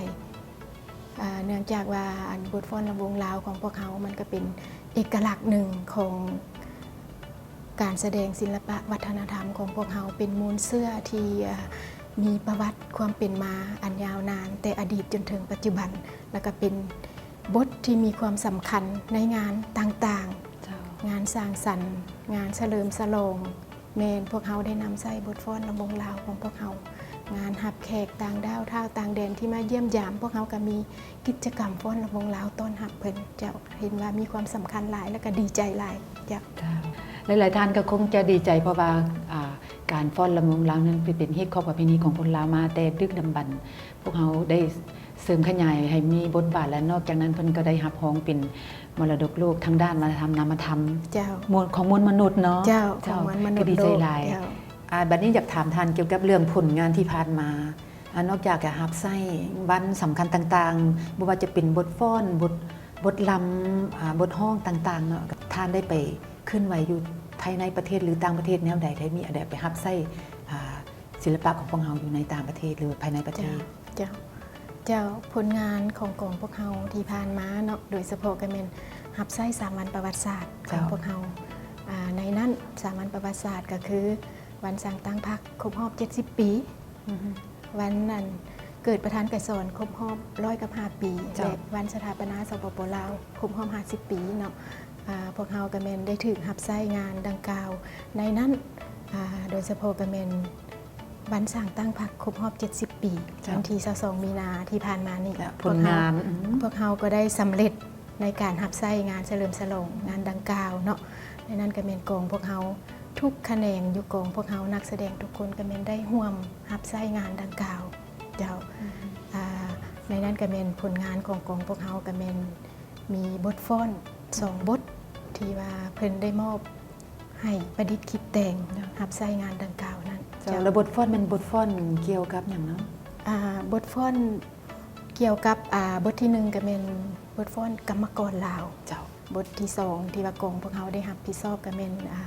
ອ່າ ເນື່ອງຈາກວ່າ ອັນ ບົດຟ້ອນລຳວົງລາວຂອງພວກເຮົາ ມັນກໍເປັນເອກະລັກໜຶ່ງຂອງການສະແດງສິລະປະວັດທະນະທຳຂອງພວກເຮົາ ເປັນມູນເຊື້ອທີ່ ອ່າ ມີປະຫວັດຄວາມເປັນມາອັນຍາວນານ ແຕ່ອະດີດຈົນເຖິງປັດຈຸບັນ ແລ້ວກໍເປັນບົດທີ່ມີຄວາມສຳຄັນໃນງານຕ່າງໆ ເຈົ້າ ງານສັງສັນ ງານສະເຫຼີມສະຫຼອງ ແມ່ນ ພວກເຮົາໄດ້ນຳໃຊ້ບົດຟ້ອນລຳວົງລາວຂອງພວກເຮົາ, ງານຮັບແຂກຕ່າງດ້າວ ທ້າວຕ່າງແດນທີ່ມາຢ້ຽມຢາມ, ພວກເຮົາກໍມີກິດຈະກຳຟ້ອນລຳວົງລາວຕ້ອນຮັບເພິ່ນ. ເຈົ້າ ເຫັນວ່າມີຄວາມສຳຄັນຫຼາຍ ແລະ ກໍດີໃຈຫຼາຍ. ເຈົ້າ. ເຈົ້າ. ຫຼາຍໆທ່ານກໍຄົງຈະດີໃຈ ເພາະວ່າ ອ່າ ການຟ້ອນລຳວົງລາວນັ້ນເປັນ ເປັນຮີດຄອບປະເພນີຂອງຄົນລາວມາແຕ່ດຶກດຳບັນ. ພວກເຮົາໄດ້ເສີມຂະຫຍາຍໃຫ້ມີບົດບາດ ແລະ ນອກຈາກນັ້ນເພິ່ນກໍໄດ້ຮັບຮອງເປັນມໍລະດົກໂລກທາງດ້ານວັດທະນະທຳນາມະທຳ ເຈົ້າ ມວນ ຂອງມວນມະນຸດເນາະ. ເຈົ້າ ເຈົ້າ ຂອງມວນມະນຸດ ກໍດີໃຈຫຼາຍ. ໂລກ. ເຈົ້າ. ອາ ບັດນີ້ຢາກຖາມທ່ານກ່ຽວກັບເລື່ອງຜົນງານທີ່ຜ່ານມາ ອາ ນອກຈາກຈະຮັບໃຊ້ວັນສຳຄັນຕ່າງໆ ບໍ່ວ່າຈະເປັນບົດຟ້ອນ ບົດ ບົດລຳ ອາ ບົດຮ້ອງຕ່າງໆເນາະ ທ່ານໄດ້ໄປເຄື່ອນໄຫວຢູ່ພາຍໃນປະເທດ ຫຼື ຕ່າງປະເທດແນວໃດ? ໄດ້ມີ ໄດ້ໄປຮັບໃຊ້ ອາ ສິລະປະຂອງພວກເຮົາຢູ່ໃນຕ່າງປະເທດ ຫຼື ພາຍໃນປະເທດ? ເຈົ້າ ເຈົ້າ ເຈົ້າ ຜົນງານຂອງກອງພວກເຮົາທີ່ຜ່ານມາເນາະ ໂດຍສະເພາະກໍແມ່ນຮັບໃຊ້ສາມວັນປະຫວັດສາດຂອງ ເຈົ້າ ພວກເຮົາ. ອາ ໃນນັ້ນສາມວັນປະຫວັດສາດກໍຄື ວັນສ້າງຕັ້ງພັກຄົບຮອບເຈັດສິບປີ, ອືຮຶ ວັນ ອັນ ເກີດປະທານໄກສອນຄົບຮອບຮ້ອຍກັບຫ້າປີ ເຈົ້າ ແລະ ວັນສະຖາປະນາ ສປປ ລາວ ຄົບຮອບຫ້າສິບປີເນາະ. ອາ ພວກເຮົາກໍແມ່ນໄດ້ຖືກຮັບໃຊ້ງານດັ່ງກ່າວ. ໃນນັ້ນ ອາ ໂດຍສະເພາະກໍແມ່ນວັນສ້າງຕັ້ງພັກຄົບຮອບເຈັດສິບປີ ເຈົ້າ ວັນທີຊາວສອງມີນາທີ່ຜ່ານມານີ້ ແລະ ຜົນງານ ພວກເຮົາ ອືມ ພວກເຮົາກໍໄດ້ສຳເລັດໃນການຮັບໃຊ້ງານສະເຫຼີມສະຫຼອງງານດັ່ງກ່າວເນາະ. ໃນນັ້ນກໍແມ່ນກອງພວກເຮົາ ທຸກຂະແໜງຢູ່ກອງພວກເຮົາ ນັກສະແດງທຸກຄົນກໍແມ່ນໄດ້ຮ່ວມຮັບໃຊ້ງານດັ່ງກ່າວ. ເຈົ້າ. ອືມ. ອາ ໃນນັ້ນກໍແມ່ນຜົນງານຂອງກອງພວກເຮົາກໍແມ່ນມີບົດຟ້ອນສອງບົດ ທີ່ວ່າເພິ່ນໄດ້ມອບໃຫ້ປະດິດຄິດແຕ່ງ ເຈົ້າ ຮັບໃຊ້ງານດັ່ງກ່າວນັ້ນ. ເຈົ້າ. ເຈົ້າ. ແລ້ວບົດຟ້ອນແມ່ນບົດຟ້ອນກ່ຽວກັບຫຍັງເນາະ? ອາ ບົດຟ້ອນກ່ຽວກັບ ອາ ບົດທີໜຶ່ງກໍແມ່ນບົດຟ້ອນກຳມະກອນລາວ. ເຈົ້າ. ບົດທີສອງທີ່ວ່າກອງພວກເຮົາໄດ້ຮັບຜິດຊອບກໍແມ່ນ ອາ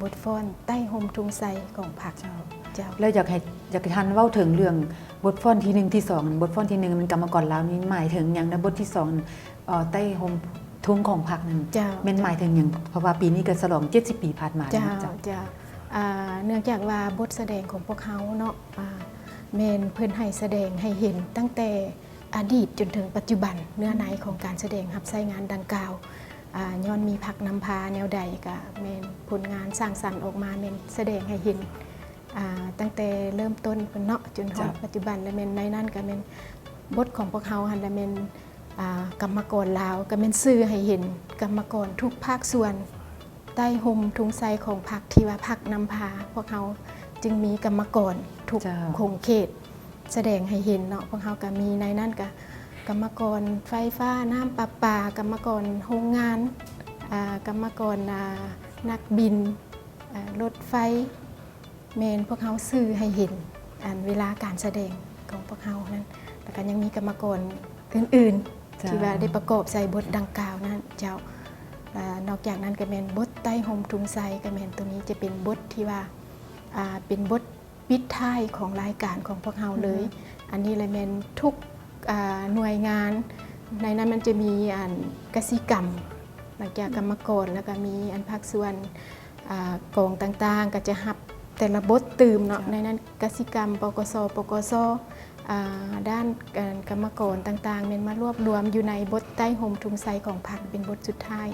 ບົດຟ້ອນໃຕ້ຮົ່ມທຸງໄຊຂອງພັກ. ເຈົ້າ. ເຈົ້າ. ແລ້ວຢາກໃຫ້ ຢາກໃຫ້ທ່ານເວົ້າເຖິງເລື່ອງບົດຟ້ອນທີໜຶ່ງ ທີສອງ. ບົດຟ້ອນທີໜຶ່ງແມ່ນກຳມະກອນລາວນີ້ໝາຍເຖິງຫຍັງ? ແລະ ບົດທີສອງ ເອີ ໃຕ້ຮົ່ມທຸງຂອງພັກນັ້ນ ເຈົ້າ ແມ່ນໝາຍເຖິງຫຍັງ? ເຈົ້າ. ເພາະວ່າປີນີ້ກໍສະຫຼອງເຈັດສິບປີຜ່ານມາແລ້ວ. ເຈົ້າ. ເຈົ້າ. ອາ ເນື່ອງຈາກວ່າບົດສະແດງຂອງພວກເຮົາເນາະ ອາ ແມ່ນເພິ່ນໃຫ້ສະແດງໃຫ້ເຫັນຕັ້ງແຕ່ ອະດີດຈົນເຖິງປັດຈຸບັນ ເນື້ອໃນຂອງການສະແດງຮັບໃຊ້ງານດັ່ງກ່າວ ອາ ຍ້ອນມີພັກນຳພາແນວໃດ ກະແມ່ນຜົນງານສ້າງສັນອອກມາແມ່ນສະແດງໃຫ້ເຫັນ ອາ ຕັ້ງແຕ່ເລີ່ມຕົ້ນພຸ້ນເນາະ ຈົນຮອດ ເຈົ້າ ປັດຈຸບັນ ແລະ ແມ່ນໃນນັ້ນກະແມ່ນບົດຂອງພວກເຮົາຫັ້ນ ລະແມ່ນ ອາ ກຳມະກອນລາວ ກະແມ່ນສື່ໃຫ້ເຫັນກຳມະກອນທຸກພາກສ່ວນ ໃຕ້ຮົ່ມທຸງໄຊຂອງພັກ ທີ່ວ່າພັກນຳພາ ພວກເຮົາຈຶ່ງມີກຳມະກອນທຸກ ເຈົ້າ ຂົງເຂດສະແດງໃຫ້ເຫັນເນາະ. ພວກເຮົາກະມີໃນນັ້ນກະກຳມະກອນໄຟຟ້າ ນ້ຳປະປາ, ກຳມະກອນໂຮງງານ, ອາ ກຳມະກອນ ອາ ນັກບິນ ເອີ ລົດໄຟ ແມ່ນພວກເຮົາສື່ໃຫ້ເຫັນ ອັນເວລາການສະແດງຂອງພວກເຮົານັ້ນ ແລ້ວກໍຍັງມີກຳມະກອນອື່ນໆ ເຈົ້າ ທີ່ວ່າໄດ້ປະກອບໃສ່ບົດດັ່ງກ່າວນັ້ນເຈົ້າ. ແລະ ນອກຈາກນັ້ນກໍແມ່ນບົດໃຕ້ຮົ່ມທຸງໄຊ ກໍແມ່ນໂຕນີ້ຈະເປັນບົດທີ່ວ່າ ອ່າ ເປັນບົດປິດທ້າຍຂອງລາຍການຂອງພວກເຮົາເລີຍ. ອັນນີ້ລະແມ່ນທຸກ ອ່າ ໜ່ວຍງານ ໃນນັ້ນມັນຈະມີອັນກະສິກຳ ຫຼັງຈາກກຳມະກອນ ແລ້ວກໍມີອັນພາກສ່ວນ ອ່າ ກອງຕ່າງໆ ກໍຈະຮັບແຕ່ລະບົດຕື່ມເນາະ. ໃນນັ້ນກະສິກຳ ປກສ ປກສ ອ່າ ດ້ານກຳມະກອນຕ່າງໆ ແມ່ນມາລວບລວມຢູ່ໃນບົດໃຕ້ຮົ່ມທຸງໄຊຂອງພັກເປັນບົດສຸດທ້າຍ.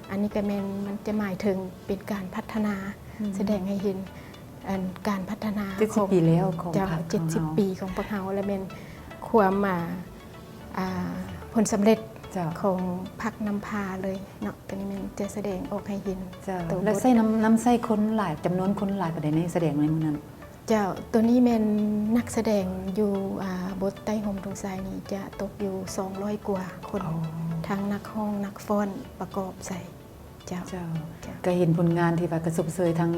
ອັນນີ້ກໍແມ່ນມັນຈະໝາຍເຖິງເປັນການພັດທະນາ ສະແດງໃຫ້ເຫັນ ອັນການພັດທະນາຂອງ ເຈັດສິບປີແລ້ວຂອງ ເຈົ້າ ພັກຂອງເຮົາ ເຈັດສິບປີຂອງພວກເຮົາ ແລະແມ່ນຄວາມ ອ່າ ອ່າ ຜົນສຳເລັດ ເຈົ້າ ຂອງພັກນຳພາເລີຍເນາະ. ໂຕນີ້ແມ່ນຈະສະແດງອອກໃຫ້ເຫັນ ເຈົ້າ ແລະໃຊ້ນຳ ນຳໃຊ້ຄົນຫຼາຍ ຈຳນວນຄົນຫຼາຍປານໃດໃນສະແດງໃນມື້ນັ້ນ? ເຈົ້າ ໂຕນີ້ແມ່ນນັກສະແດງຢູ່ ອ່າ ບົດໃຕ້ຮົ່ມທຸງໄຊນີ້ຈະຕົກຢູ່ສອງຮ້ອຍກວ່າຄົນ ທັງນັກຮ້ອງ ນັກຟ້ອນປະກອບໃສ່. ເຈົ້າ ເຈົ້າ ເຈົ້າ ກໍເຫັນຜົນງານທີ່ວ່າກະຊົບເຊີຍທາງ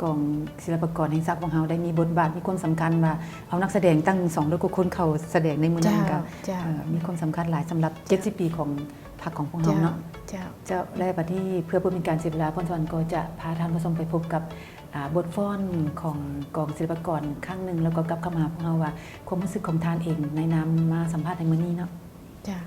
ກອງສິລະປະກອນແຫ່ງຊາດຂອງເຮົາ ໄດ້ມີບົດບາດ ມີຄວາມສຳຄັນວ່າເອົານັກສະແດງຕັ້ງສອງຮ້ອຍກວ່າຄົນເຂົ້າສະແດງໃນມື້ນັ້ນ ເຈົ້າ ກໍ ເຈົ້າ ເອີ ມີຄວາມສຳຄັນຫຼາຍສຳລັບເຈັດສິບປີຂອງພັກຂອງພວກເຮົາເນາະ. ເຈົ້າ ເຈົ້າ ແລະ ບັດນີ້ເພື່ອບໍ່ເປັນການເສຍເວລາ ພອນສະຫວັນກໍຈະພາທ່ານຜູ້ຊົມໄປພົບກັບ ອ່າ ບົດຟ້ອນຂອງກອງສິລະປະກອນຄັ້ງໜຶ່ງ ແລ້ວກໍກັບເຂົ້າມາຫາພວກເຮົາວ່າ ຄວາມຮູ້ສຶກຂອງທ່ານເອງໃນນາມມາສຳພາດໃນມື້ນີ້ເນາະ. ເຈົ້າ.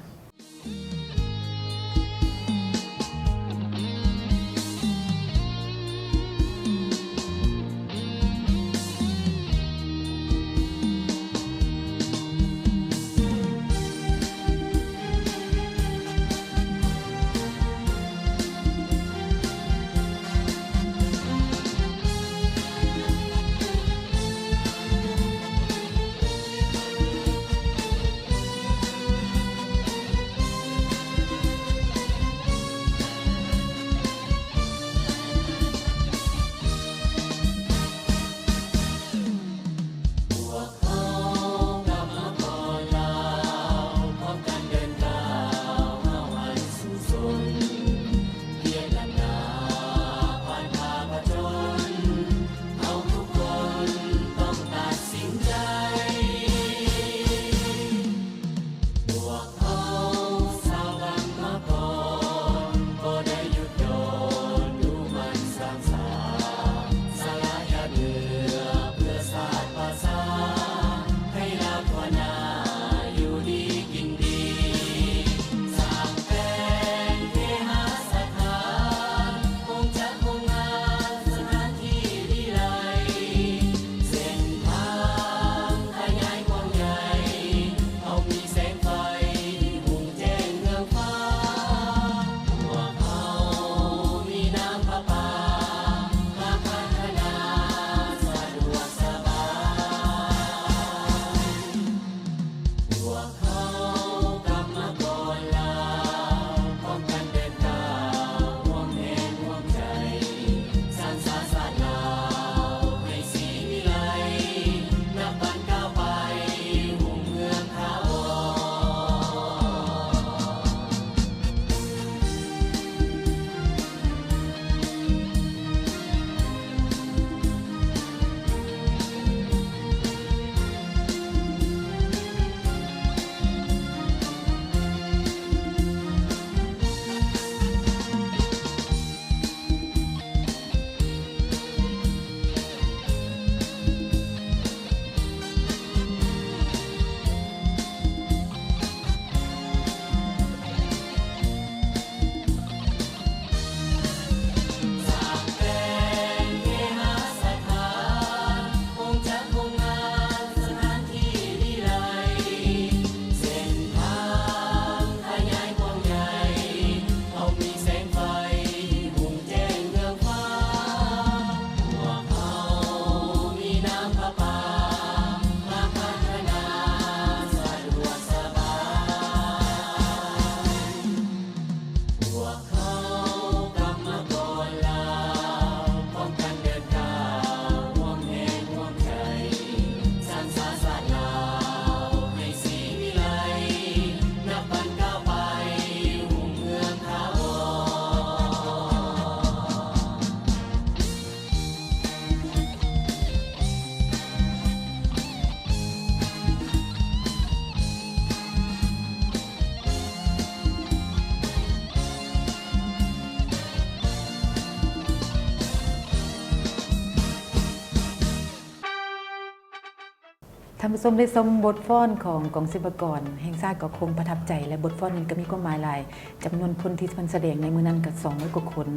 ທ່ານຜູ້ຊົມໄດ້ຊົມບົດຟ້ອນຂອງກອງສິລະປາກອນແຫ່ງຊາດ ກໍຄົງປະທັບໃຈ ແລະ ບົດຟ້ອນນັ້ນກໍມີຄວາມໝາຍຫຼາຍ. ຈຳນວນຄົນທີ່ເພິ່ນສະແດງໃນມື້ນັ້ນກໍສອງຮ້ອຍກວ່າຄົນ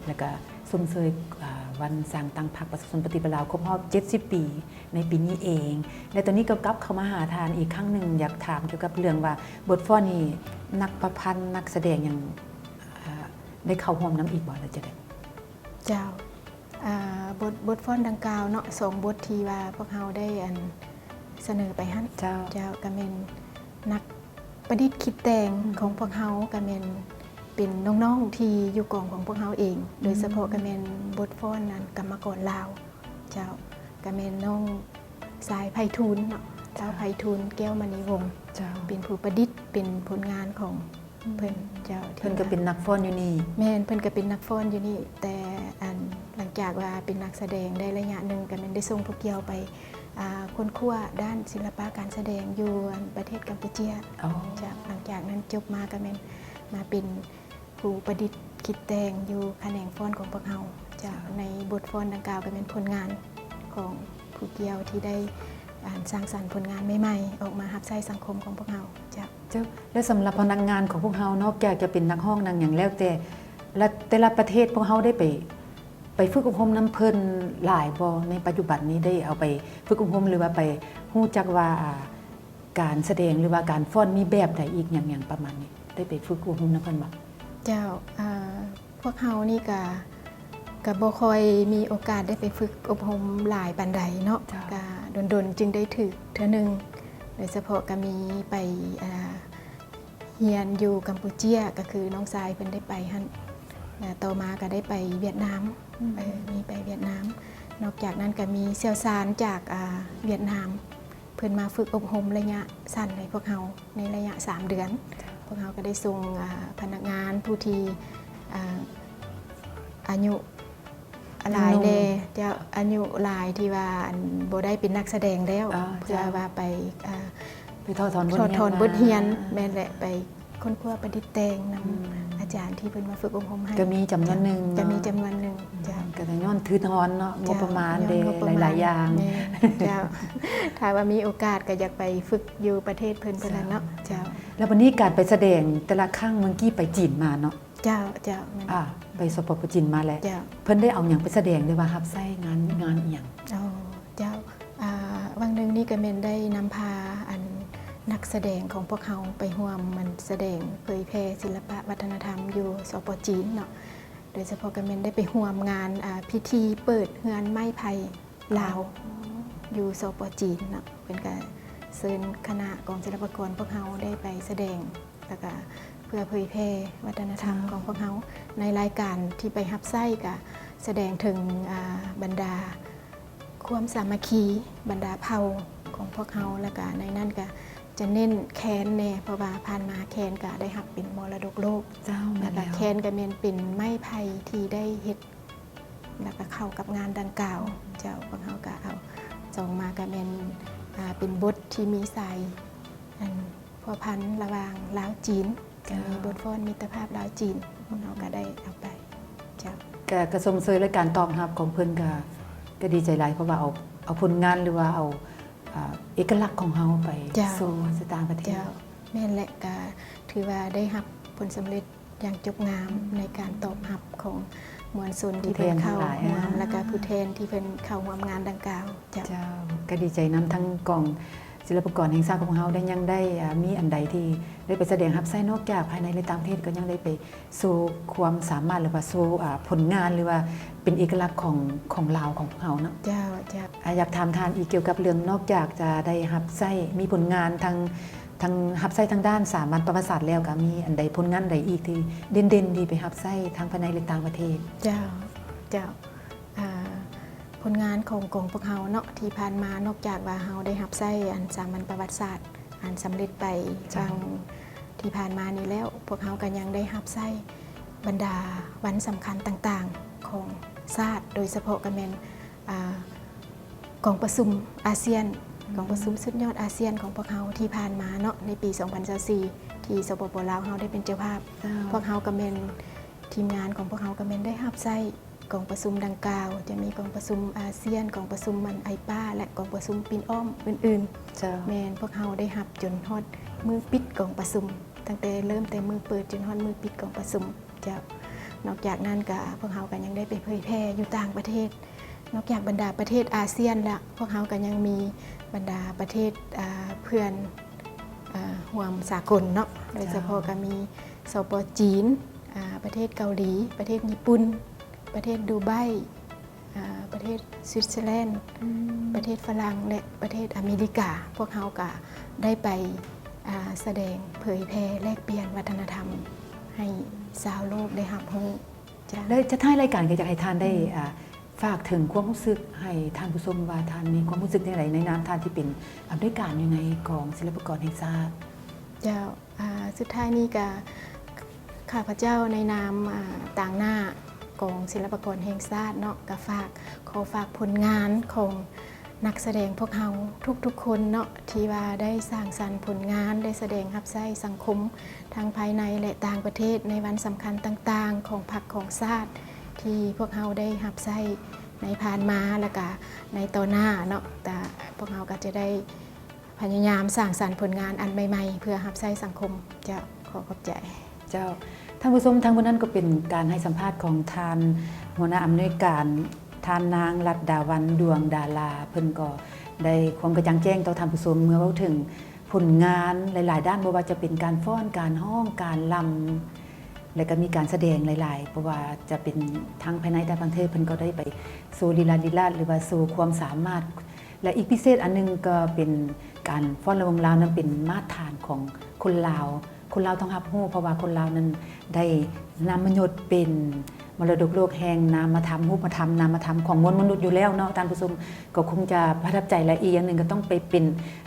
ແລ້ວກໍຊົມເຊີຍ ອາ ວັນສ້າງຕັ້ງພັກປະຊາຊົນປະຕິວັດລາວຄົບຮອບເຈັດສິບປີໃນປີນີ້ເອງ. ແລະ ຕອນນີ້ກໍກັບເຂົ້າມາຫາທ່ານອີກຄັ້ງໜຶ່ງ, ຢາກຖາມກ່ຽວກັບເລື່ອງວ່າ ບົດຟ້ອນນີ້ ນັກປະພັນ ນັກສະແດງຫຍັງ ອາ ໄດ້ເຂົ້າຮ່ວມນຳອີກບໍ່ ຫຼືຈັ່ງໃດ? ເຈົ້າ. ອ່າ ບົດ ບົດຟ້ອນດັ່ງກ່າວເນາະ ສອງບົດທີ່ວ່າພວກເຮົາໄດ້ ອັນ ສະເໜີໄປຫັ້ນ ເຈົ້າ ເຈົ້າ ກະແມ່ນນັກປະດິດຄິດແຕ່ງ ອືມ ຂອງພວກເຮົາ ກະແມ່ນເປັນນ້ອງໆທີ່ຢູ່ກອງຂອງພວກເຮົາເອງ ອືມ ໂດຍສະເພາະກະແມ່ນບົດຟ້ອນ ອັນ ກຳມະກອນລາວ ເຈົ້າ ກະແມ່ນນ້ອງຊາຍໄພທູນເນາະ ເຈົ້າ ເຈົ້າ ໄພທູນ ແກ້ວມະນີວົງ ເຈົ້າ ເປັນຜູ້ປະດິດ ເປັນຜົນງານຂອງ ເພິ່ນ ເຈົ້າ ເພິ່ນກໍເປັນນັກຟ້ອນຢູ່ນີ້ ແມ່ນ ເພິ່ນກໍເປັນນັກຟ້ອນຢູ່ນີ້ ແຕ່ ອັນ ຫຼັງຈາກວ່າເປັນນັກສະແດງໄດ້ໄລຍະໜຶ່ງ ກໍແມ່ນໄດ້ສົ່ງຜູ້ກ່ຽວໄປ ອ່າ ຄົ້ນຄວ້າດ້ານສິລະປະການສະແດງຢູ່ ອັນ ປະເທດກຳປູເຈຍ ເຈົ້າ ຫຼັງຈາກນັ້ນຈົບມາກໍແມ່ນມາເປັນຜູ້ປະດິດຄິດແຕ່ງຢູ່ຂະແໜງຟ້ອນຂອງພວກເຮົາ ເຈົ້າ ເຈົ້າ ໃນບົດຟ້ອນດັ່ງກ່າວກໍແມ່ນຜົນງານຂອງຜູ້ກ່ຽວທີ່ໄດ້ ອ່າ ສ້າງສັນຜົນງານໃໝ່ໆ ອອກມາຮັບໃຊ້ສັງຄົມຂອງພວກເຮົາ ເຈົ້າ. ເຈົ້າ ແລະ ສຳລັບພະນັກງານຂອງພວກເຮົາ ນອກຈາກຈະເປັນນັກຮ້ອງນັກຫຍັງແລ້ວແຕ່ ແລະ ແຕ່ລະປະເທດພວກເຮົາໄດ້ໄປ ໄປຝຶກອົບຮົມນຳເພິ່ນຫຼາຍບໍ່? ໃນປັດຈຸບັນນີ້ໄດ້ເອົາໄປຝຶກອົບຮົມ ຫຼືວ່າໄປຮູ້ຈັກວ່າ ອ່າ ການສະແດງ ຫຼືວ່າການຟ້ອນມີແບບໃດອີກຫຍັງໆປະມານນີ້ ໄດ້ໄປຝຶກອົບຮົມນຳເພິ່ນບໍ່? ເຈົ້າ ອ່າ ພວກເຮົານີ້ກະ ກະບໍ່ຄ່ອຍມີໂອກາດໄດ້ໄປຝຶກອົບຮົມຫຼາຍປານໃດເນາະ ເຈົ້າ ກະດົນໆຈຶ່ງໄດ້ຖືກເທື່ອໜຶ່ງ ໂດຍສະເພາະກະມີໄປ ອ່າ ຮຽນຢູ່ກຳປູເຈຍ ກະຄືນ້ອງຊາຍເພິ່ນໄດ້ໄປຫັ້ນ ແລະ ຕໍ່ມາກະໄດ້ໄປຫວຽດນາມ ອືມ ເອີ ມີໄປຫວຽດນາມ ນອກຈາກນັ້ນກະມີຊ່ຽວຊານຈາກ ອ່າ ຫວຽດນາມ ເພິ່ນມາຝຶກອົບຮົມໄລຍະສັ້ນໃຫ້ພວກເຮົາ ໃນໄລຍະສາມເດືອນ ເຈົ້າ ພວກເຮົາກໍໄດ້ສົ່ງ ອ່າ ພະນັກງານຜູ້ທີ່ ອ່າ ອາຍຸຫຼາຍແດ່ ເຈົ້າ ອາຍຸຫຼາຍທີ່ວ່າ ອັນ ບໍ່ໄດ້ເປັນນັກສະແດງແລ້ວ ເພື່ອວ່າໄປ ອ່າ ໄປຖອດຖອນບົດຮຽນ ຖອດຖອນບົດຮຽນ ແມ່ນແຫຼະ ໄປຄົ້ນຄວ້າປະດິດແຕ່ງນຳ ອືມ ອາຈານທີ່ເພິ່ນມາຝຶກອົບຮົມໃຫ້ ກໍມີຈຳນວນໜຶ່ງ ກໍມີຈຳນວນໜຶ່ງ ເຈົ້າ ກໍຍ້ອນຖືກຮ້ອນເນາະ ງົບປະມານເດ້ ຫຼາຍໆຢ່າງ ແມ່ນ ເຈົ້າ ຖ້າວ່າມີໂອກາດກໍຢາກໄປຝຶກຢູ່ປະເທດເພິ່ນພຸ້ນແຫຼະເນາະ ເຈົ້າ ເຈົ້າ. ແລ້ວບັດນີ້ການໄປສະແດງແຕ່ລະຄັ້ງ ເມື່ອກີ້ໄປຈີນມາເນາະ ເຈົ້າ ເຈົ້າ ແມ່ນ ອ່າ ໄປ ສປປ ຈີນມາແລ້ວ ເຈົ້າ ເພິ່ນໄດ້ເອົາຫຍັງໄປສະແດງ ຫຼືວ່າຮັບໃຊ້ງານ ງານອີ່ຫຍັງ? ອໍ ເຈົ້າ ອ່າ ຫວ່າງໜຶ່ງນີ້ກໍແມ່ນໄດ້ນຳພາ ອັນ ນັກສະແດງຂອງພວກເຮົາໄປຮ່ວມ ອັນ ສະແດງເຜີຍແຜ່ສິລະປະວັດທະນະທຳຢູ່ ສປ ຈີນເນາະ ໂດຍສະເພາະກໍແມ່ນໄດ້ໄປຮ່ວມງານ ອ່າ ພິທີເປີດເຮືອນໄມ້ໄຜ່ລາວ ອໍ ຢູ່ ສປ ຈີນເນາະ ເພິ່ນກໍເຊີນຄະນະກອງສິລະປາກອນພວກເຮົາໄດ້ໄປສະແດງ ແລ້ວກະເພື່ອເຜີຍແຜ່ວັດທະນະທຳ ເຈົ້າ ຂອງພວກເຮົາ ໃນລາຍການທີ່ໄປຮັບໃຊ້ກະສະແດງເຖິງ ອ່າ ບັນດາຄວາມສາມັກຄີ ບັນດາເຜົ່າຂອງພວກເຮົາ ແລ້ວກະໃນນັ້ນກະຈະເນັ້ນແຄນແດ່ ເພາະວ່າຜ່ານມາແຄນກະໄດ້ຮັບເປັນມໍລະດົກໂລກ ເຈົ້າ ແລ້ວກະແຄນກະແມ່ນເປັນໄມ້ໄຜ່ທີ່ໄດ້ເຮັດ ແລ້ວກະເຂົ້າກັບງານດັ່ງກ່າວ ເຈົ້າ ພວກເຮົາກະເອົາ ສອງມາກະແມ່ນ ອ່າ ເປັນບົດທີ່ມີສາຍ ອັນ ພົວພັນລະຫວ່າງລາວຈີນ ກະມີ ເຈົ້າ ບົດຟ້ອນມິດຕະພາບລາວຈີນ ພວກເຮົາກະໄດ້ເອົາໄປ ເຈົ້າ ກະ ກະຊົມເຊີຍ ແລະ ການຕອບຮັບຂອງເພິ່ນກະ ກະດີໃຈຫຼາຍ ເພາະວ່າເອົາ ເອົາຜົນງານ ຫຼືວ່າເອົາ ອ່າ ເອກະລັກຂອງເຮົາໄປ ເຈົ້າ ໂຊໃສ່ຕ່າງປະເທດ ເຈົ້າ ແມ່ນແຫຼະ ກະຖືວ່າໄດ້ຮັບຜົນສຳເລັດຢ່າງຈົບງາມ ອືມ ໃນການຕອບຮັບຂອງມວນຊົນທີ່ເພິ່ນເຂົ້າຮ່ວມ ແລະກະຜູ້ແທນທີ່ເພິ່ນເຂົ້າຮ່ວມງານດັ່ງກ່າວ ເຈົ້າ ເຈົ້າ ກະດີໃຈນຳທັງກອງສິລະປາກອນແຫ່ງຊາດຂອງເຮົາໄດ້ ຍັງໄດ້ ອ່າ ມີອັນໃດທີ່ໄດ້ໄປສະແດງຮັບໃຊ້ ນອກຈາກພາຍໃນ ແລະ ຕ່າງປະເທດ ກໍຍັງໄດ້ໄປໂຊຄວາມສາມາດ ຫຼືວ່າໂຊ ອ່າ ຜົນງານ ຫຼືວ່າເປັນເອກະລັກຂອງ ຂອງລາວຂອງພວກເຮົາເນາະ ເຈົ້າ ເຈົ້າ ອ່າ ຢາກຖາມທ່ານອີກກ່ຽວກັບເລື່ອງ ນອກຈາກຈະໄດ້ຮັບໃຊ້ ມີຜົນງານທາງ ທັງຮັບໃຊ້ທາງດ້ານສາມັນປະຫວັດສາດແລ້ວ ກະມີອັນໃດ ຜົນງານໃດອີກທີ່ເດັ່ນໆ ທີ່ໄປຮັບໃຊ້ທັງພາຍໃນ ແລະ ຕ່າງປະເທດ? ເຈົ້າ ເຈົ້າ ອ່າ ຜົນງານຂອງ ຂອງພວກເຮົາເນາະ ທີ່ຜ່ານມາ ນອກຈາກວ່າເຮົາໄດ້ຮັບໃຊ້ ອັນ ສາມັນປະຫວັດສາດ ອັນສຳເລັດໄປ ເຈົ້າ ຫວ່າງທີ່ຜ່ານມານີ້ແລ້ວ ພວກເຮົາກະຍັງໄດ້ຮັບໃຊ້ບັນດາວັນສຳຄັນຕ່າງໆຂອງຊາດ ໂດຍສະເພາະກະແມ່ນ ອ່າ ກອງປະຊຸມອາຊຽນ ອືມ ກອງປະຊຸມສຸດຍອດອາຊຽນຂອງພວກເຮົາທີ່ຜ່ານມາເນາະ ໃນປີສອງພັນຊາວສີ່ ທີ່ ສປປ ລາວ ເຮົາໄດ້ເປັນເຈົ້າພາບ ເຈົ້າ ພວກເຮົາກະແມ່ນ ທີມງານຂອງພວກເຮົາກະແມ່ນໄດ້ຮັບໃຊ້ ກອງປະຊຸມດັ່ງກ່າວ ຈະມີກອງປະຊຸມອາຊຽນ, ກອງປະຊຸມອັນ ໄອປາ ແລະ ກອງປະຊຸມປິ່ນອ້ອມອື່ນໆ. ເຈົ້າ. ແມ່ນ, ພວກເຮົາໄດ້ຮັບຈົນຮອດມື້ປິດກອງປະຊຸມ, ຕັ້ງແຕ່ເລີ່ມແຕ່ມື້ເປີດຈົນຮອດມື້ປິດກອງປະຊຸມ. ເຈົ້າ. ນອກຈາກນັ້ນກະ ພວກເຮົາກະຍັງໄດ້ໄປເຜີຍແຜ່ຢູ່ຕ່າງປະເທດ. ນອກຈາກບັນດາປະເທດອາຊຽນລະ ພວກເຮົາກະຍັງມີບັນດາປະເທດ ອາ ເພື່ອນ ອາ ຮ່ວມສາກົນເນາະ, ໂດຍສະເພາະ ເຈົ້າ ກະມີ ສປ ຈີນ, ອາ ປະເທດເກົາຫຼີ, ປະເທດຍີ່ປຸ່ນ, ປະເທດດູໄບ, ອາ ປະເທດສະວິດເຊີແລນ, ອືມ ປະເທດຝຣັ່ງ ແລະ ປະເທດອາເມລິກາ. ພວກເຮົາກະໄດ້ໄປ ອາ ສະແດງເຜີຍແຜ່ແລກປ່ຽນວັດທະນະທຳໃຫ້ຊາວໂລກໄດ້ຮັບຮູ້. ເຈົ້າ. ແລະ ຈະທ້າຍລາຍການ ກໍຢາກໃຫ້ທ່ານໄດ້ ອືມ ອາ ຝາກເຖິງຄວາມຮູ້ສຶກໃຫ້ທ່ານຜູ້ຊົມວ່າ ທ່ານມີຄວາມຮູ້ສຶກແນວໃດ ໃນນາມທ່ານທີ່ເປັນອຳນວຍການຢູ່ໃນກອງສິລະປາກອນແຫ່ງຊາດ? ເຈົ້າ. ອາ ສຸດທ້າຍນີ້ກະ ຂ້າພະເຈົ້າໃນນາມ ອາ ຕາງໜ້າກອງສິລະປາກອນແຫ່ງຊາດເນາະ ກະຝາກ ຂໍຝາກຜົນງານຂອງນັກສະແດງພວກເຮົາທຸກໆຄົນເນາະ ທີ່ວ່າໄດ້ສ້າງສັນຜົນງານ ໄດ້ສະແດງຮັບໃຊ້ສັງຄົມ ທັງພາຍໃນ ແລະ ຕ່າງປະເທດ ໃນວັນສຳຄັນຕ່າງໆຂອງພັກຂອງຊາດ ທີ່ພວກເຮົາໄດ້ຮັບໃຊ້ໃນຜ່ານມາ ແລະ ກະໃນຕໍ່ໜ້າເນາະ. ກະ ພວກເຮົາກະຈະໄດ້ ພະຍາຍາມສ້າງສັນຜົນງານອັນໃໝ່ໆ ເພື່ອຮັບໃຊ້ສັງຄົມ. ເຈົ້າ, ຂໍຂອບໃຈ. ເຈົ້າ. ທ່ານຜູ້ຊົມ, ທັງໝົດນັ້ນກໍເປັນການໃຫ້ສຳພາດຂອງທ່ານຫົວໜ້າອຳນວຍການ ທ່ານນາງ ລັດດາວັນ ດວງດາລາ. ເພິ່ນກໍໄດ້ຄວາມກະຈ່າງແຈ້ງຕໍ່ທ່ານຜູ້ຊົມ ເມື່ອເວົ້າເຖິງຜົນງານຫຼາຍໆດ້ານ, ບໍ່ວ່າຈະເປັນການຟ້ອນ, ການຮ້ອງ, ການລຳ ແລະ ກໍມີການສະແດງຫຼາຍໆ, ບໍ່ວ່າຈະເປັນທັງພາຍໃນຕ່າງປະເທດ, ເພິ່ນກໍໄດ້ໄປໂຊລີລາລີລາດ ຫຼືວ່າໂຊຄວາມສາມາດ ແລະ ອີກພິເສດອັນໜຶ່ງກໍເປັນການຟ້ອນລຳວົງລາວນັ້ນເປັນມາດຖານຂອງຄົນລາວ, ຄົນລາວຕ້ອງຮັບຮູ້ ເພາະວ່າຄົນລາວນັ້ນໄດ້ນາມມະຍົດເປັນມໍລະດົກໂລກແຫ່ງນາມະທຳ, ຮູບປະທຳ, ນາມະທຳຂອງມວນມະນຸດຢູ່ແລ້ວເນາະ. ທ່ານຜູ້ຊົມກໍຄົງຈະປະທັບໃຈ ແລະ ອີກຢ່າງໜຶ່ງກໍຕ້ອງໄປເປັນ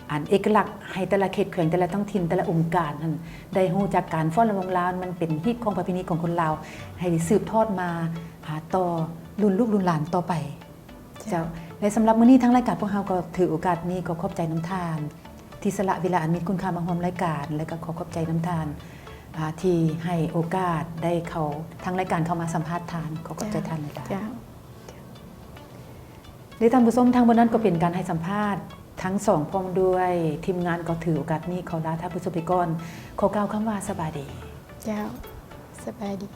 ອັນເອກະລັກໃຫ້ແຕ່ລະເຂດແຂວງ, ແຕ່ລະທ້ອງຖິ່ນ, ແຕ່ລະອົງການຫັ້ນໄດ້ຮູ້ຈັກການຟ້ອນລຳວົງລາວ ມັນເປັນຮີດຄອງປະເພນີຂອງຄົນລາວ ໃຫ້ສືບທອດມາ ຫາຕໍ່ລຸ້ນລູກລຸ້ນຫຼານຕໍ່ໄປ. ເຈົ້າ. ເຈົ້າ. ແລະ ສຳລັບມື້ນີ້ທາງລາຍການພວກເຮົາກໍຖືໂອກາດນີ້ ຂໍຂອບໃຈນຳທ່ານທີ່ສະຫຼະເວລາອັນມີຄຸນຄ່າມາຮ່ວມລາຍການ ແລະ ກໍຂໍຂອບໃຈນຳທ່ານ ອາ ທີ່ໃຫ້ໂອກາດໄດ້ເຂົ້າທາງລາຍການເຂົ້າມາສຳພາດທ່ານ. ຂໍຂອບໃຈທ່ານຫຼາຍໆ. ເຈົ້າ. ເຈົ້າ. ແລະ ທ່ານຜູ້ຊົມ, ທັງໝົດນັ້ນກໍເປັນການໃຫ້ສຳພາດທັງສອງ ພ້ອມດ້ວຍທີມງານ ກໍຖືໂອກາດນີ້ຂໍລາທ່ານຜູ້ຊົມໄປກ່ອນ. ຂໍກ່າວຄຳວ່າສະບາຍດີ. ເຈົ້າ. ສະບາຍດີ.